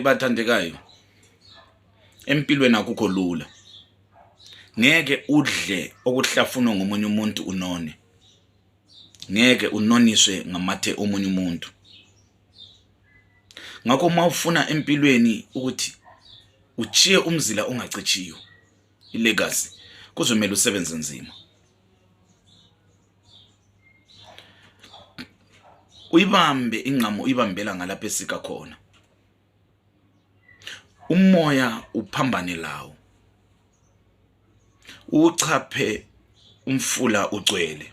Bathandekayo, empilweni akukho lula. Ngeke udle okuhlafunwa ngomunye umuntu unone. Ngeke unoniswe ngamathe omunye umuntu. Ngakho uma ufuna empilweni ukuthi uchiye umzila ongacitshiyo, ilegacy, kuzomela usebenze nzima. Uyibambe ingqamo uyibambela ngalapha esika khona. Umoya uphambane lawo. Uchaphe umfula ugcwele.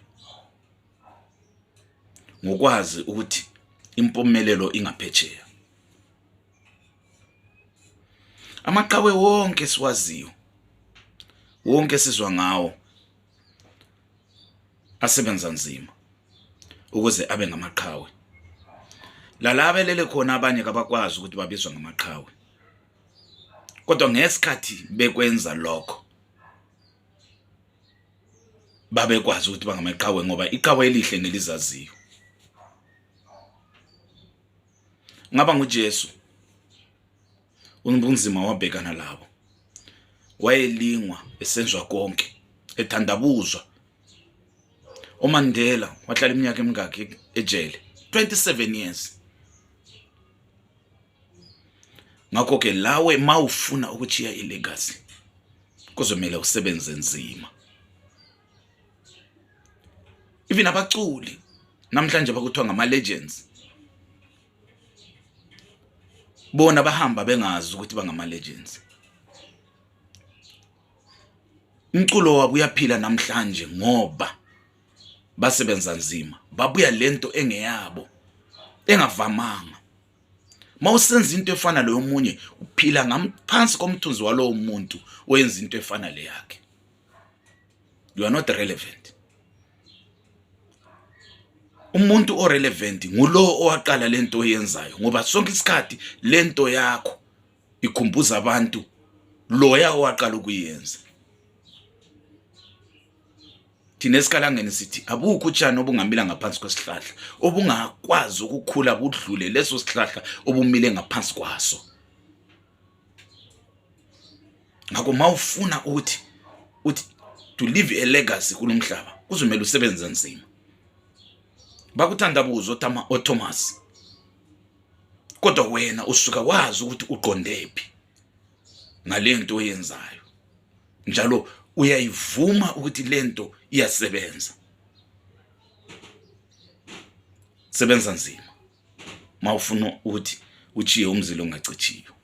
Ngokwazi ukuthi impumelelo ingaphetsheya. Amaqhawe wonke siwaziyo, wonke sizwa ngawo, asebenza nzima ukuze abe ngamaqhawe. Lalabelele khona abanye kabakwazi ukuthi babizwa ngamaqhawe. Kodwa ngesikhathi bekwenza lokho, babekwazi ukuthi bangamaqhawe ngoba iqhawe elihle nelizaziyo. Ngaba nguJesu, unobunzima wabhekana labo. Wayelingwa esenzwa konke, ethandabuzwa. uMandela wahlala iminyaka emingaki ejele? 27 years. Ngakho ke lawe mawufuna ukuchiya ilegacy, kuzomela usebenze nzima. Even abaculi namhlanje bakuthiwa ngama legends, bona bahamba bengazi ukuthi bangama legends. Umculo wabo uyaphila namhlanje ngoba basebenza nzima, babuya lento engeyabo, engavamanga. Mawusenza into efana lo omunye, uphila ngaphansi komthunzi walowo umuntu oyenza into efana le yakhe. You are not relevant. Umuntu orelevant ngulo owaqala lento oyenzayo, ngoba sonke isikhathi lento yakho ikhumbuza abantu loya owaqala ukuyenza. Thina esikalangeni sithi abukho utshani obungamila ngaphansi kwesihlahla obungakwazi ukukhula budlule leso sihlahla obumile ngaphansi kwaso. Ngakho mawufuna ukuthi to leave a legacy kulomhlaba, kuzomela usebenze nzima. Bakuthandabuza oThomas, kodwa wena usuka wazi ukuthi uqondephi ngalento oyenzayo, njalo uyayivuma ukuthi lento iyasebenza. Sebenza nzima mawufuna ukuthi uchiye umzilo ongacitshiyo.